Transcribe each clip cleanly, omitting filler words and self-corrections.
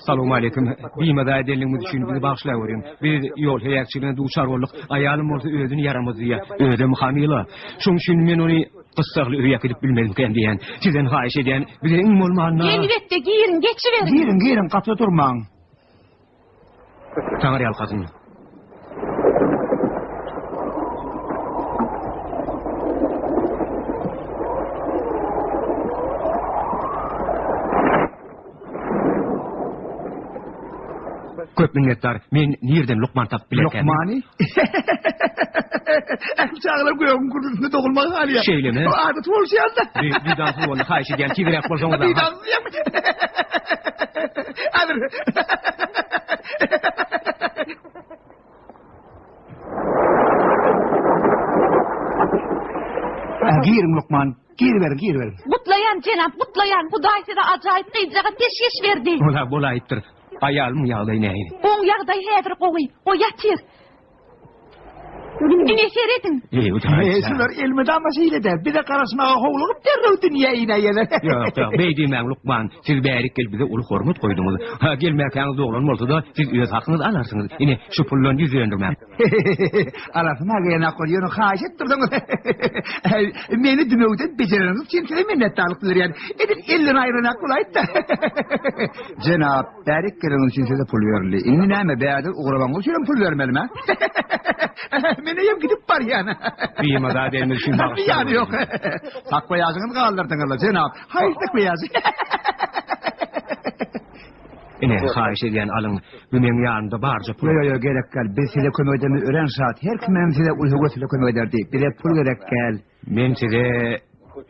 Salowmaleýkim. Bimaza edenligimiz üçin bizi bagyşlaweriň. Biz ýol heläkçiligine duçar bolduk. Aýalym bolsa özüni ýaramaz duýýar. Özem hamyla. Şoň üçin men ony gyssagly öýe äkidip bilmezmikäm diýýän. Sizden haýyş edýän, bize iň bolmanda... Elbetde, giriň, geçiberiň. Giriň, giriň, gapyda durmaň. Taňry ýalkasyn. Köp minnetdar. Men nirden lukman tapyp bilerkäm? Lukmany? Ähli çagalar gögüň gürrüldisinde dogulmagy galýar. Şeýlemi? Bu adaty bolşy ýaly-da. Duýdansyz boldy, haýyş edýän, tizräk bolsaňyz. Duýdansyz diýýäňmi? Häzir. Giriň lukman, giriberiň, giriberiň. Gutlaýan jenap, gutlaýan. Hudaý size ajaýyp gyzjagaz peşgeş berdi. Ola bolaýypdyr. Aýalymyň ýagdaýy nähili? Oň ýagdaýy häzir gowy. O ýatyr. Ine serediň. Eý, Hudaý. Eý, şular elmydama şeýle däl. Bize garaşmaga howlugyp derrew dünýä inäýerler. Ýok, ýok, beý diýmäň, lukman. Siz bärik gelip bize uly hormat goýduňyz. Ha, gelmäkäňiz doglan bolsa-da, siz öz hakyňyzy alarsyňyz. Ine, şu puldan ýüz döndürmäň. Alasym-a gelenok ol, ýöne haýyş edip dursaňyz. Meni dümewden bejereniňiz üçin size minnetdarlyk bildirýän. Edil elden aýranak bolaýyp-da. Jenap, bärik geleniňiz üçin size pul berildi. Indi näme, bärden ugramagyňyz üçinem pul bermelimi, a? Men eýýäm gidip barýan. Bimaza edenimiz üçin bagyşlaň. Zyýany ýok. Sakwaýažyňyzy galdyrdyňyz-la, jenap. Haýsy sakwaýažy? Ine, haýyş edýän, alyň. Bu meň ýanymda barja pul. Ýok, ýok, gerek däl. Biz size kömek edenimiz örän şat. Her kimem size uly höwes bilen kömek ederdi. Bize pul gerek däl. Men size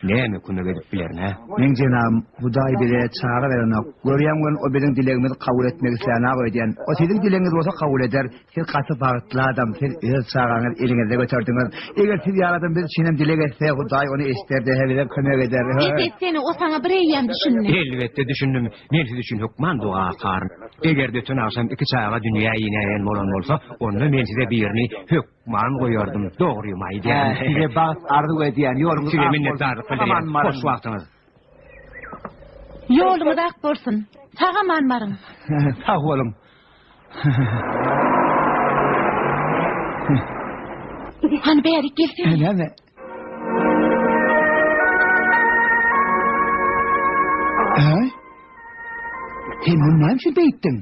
näme kömek edip bilerin, hä? Meň jenabym, Hudaý bize çaga berenok. Görýäň welin, o biziň dilegimizi kabul etmek islänok öýdýän. O siziň dilegiňiz bolsa kabul eder. Siz gaty bagtly adam, siz öz çagaňyzy eliňizde göterdiňiz. Eger siz ýaly adam biz üçin hem dileg etse, Hudaý ony eşider-de, bize kömek eder. Bes etsene, o saňa bireýýäm düşündi. Elbetde düşündim. Men siz üçin hökman doga okaryn. Eger-de öten agşam iki çaga dünýä inäýen bolan bolsa, onda men size birini hökman goýardym. Dogrymy aýdýan. Size bagt arzuw edýän. Ýoluňyz Size ak bolsun. minnetdarlyk bildirýän. Hoş wagtyňyz. Ýoluňyz ak bolsun. Sag-aman baryň. Sag boluň. Hany bärik gelsene. Näme? Äý? Sen muny näme üçin beýtdiň?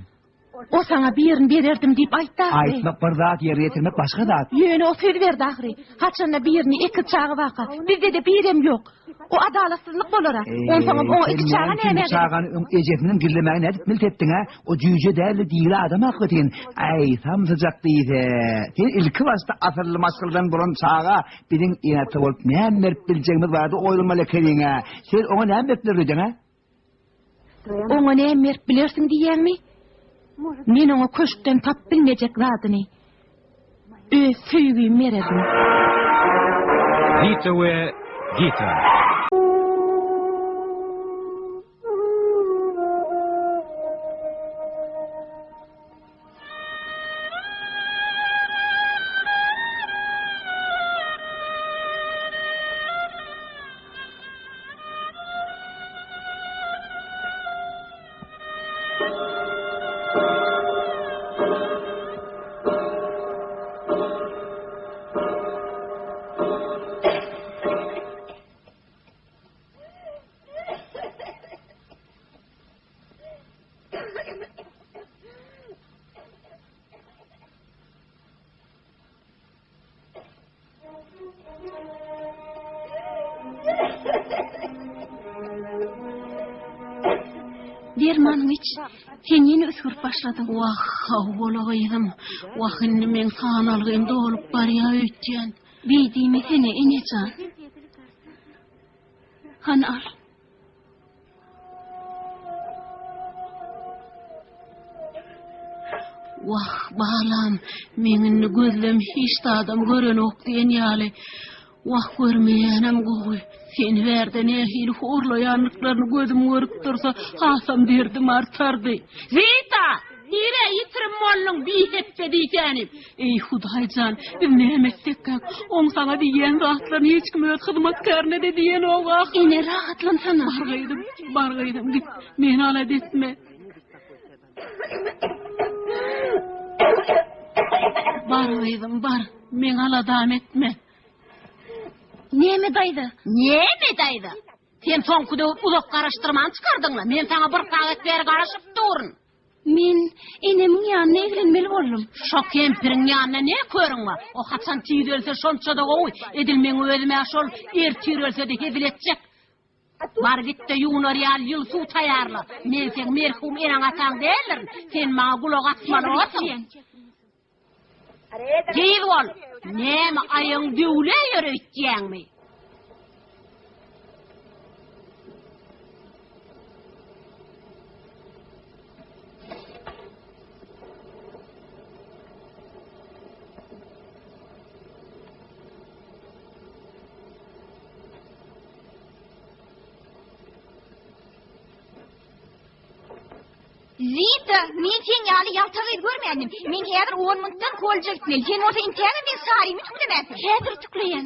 O saňa birini bererdim diýip aýtdy ahyry. Aýtmak bir zat, ýerine ýetirmek başga zat. Ýöne o söz berdi ahyry. Haçanda birini ekiz çaga barka, bizde-de birem ýok. O adalatsyzlyk bolar-a. Onsoňam oňa iki çaga näme gerek? Çagany öň ejesinden gizlemäge nädip milt etdiň-ä? O jüýje däl-de diri adam ahbetin. Äý, samsyjak diýse. Sen ilki başda asylly maşgaladan bolan çaga biziň ene-ata bolup näme berip biljegimiz barada oýlanmaly ekeniň-ä. Sen oňa näme berip biler öýdýäň-ä? Oňa näme berip bilersiň diýýäňmi? Men oňa köşkden tapyp bilmejek zadyny, öz söýgimi bererdim. Zita we Gita. Dermanyňy iç. Sen ýene üsgürip başladyň. Wah, haw-ola gyzym. Wah, indi meň sanalgym dolup barýa öýtýän. Beý diýmesene, ene jan. Hany al. Wah, balam, meň indi gözlem hiç zadam görenok diýen ýaly. Wah, görmeýänem gowy. Seni bärde nähili horlaýandyklaryny gözüm görüp dursa, hasam derdim artardy. Zita! Nirä ýitirim bolduň, bihepbe diýsänim? Eý, Hudaý jan, biz näme etsekkäk? Oň saňa diýýän zatlaryny hiç kim öz hyzmatkärine-de diýenok ahyry. Ene, rahatlansana. Bar gyzym, bar gyzym, git, meni alada etme. Bar gyzym, bar. Meň aladamy etme. Näme daýza? Näme daýza? Sen soňky döwür uzak garaşdyrman çykardyň-la. Men saňa bir sagat bäri garaşyp durun. Men enemiň ýanyna eglenmeli boldum. Şo kempiriň ýanynda ne körüň bar? O haçan tiz ölse şonça-da gowy. Edil meň özüm-ä şol ertir ölse-de hezil etjek. Bar git-de ýuwunar ýaly ýyly suw taýýarla. Men seň merhum eneň-ataň däldirin. Sen maňa gulak asmaly borsuň. Tiz bol! Näme aýagyň döwüläýer öýtýäňmi? Zita, men seň ýaly ýalta gyz görmändim. Men häzir on minutdan kolleje gitmeli. Sen bolsa intägem meň sarymy ütüklemänsiň. Häzir ütükleýän.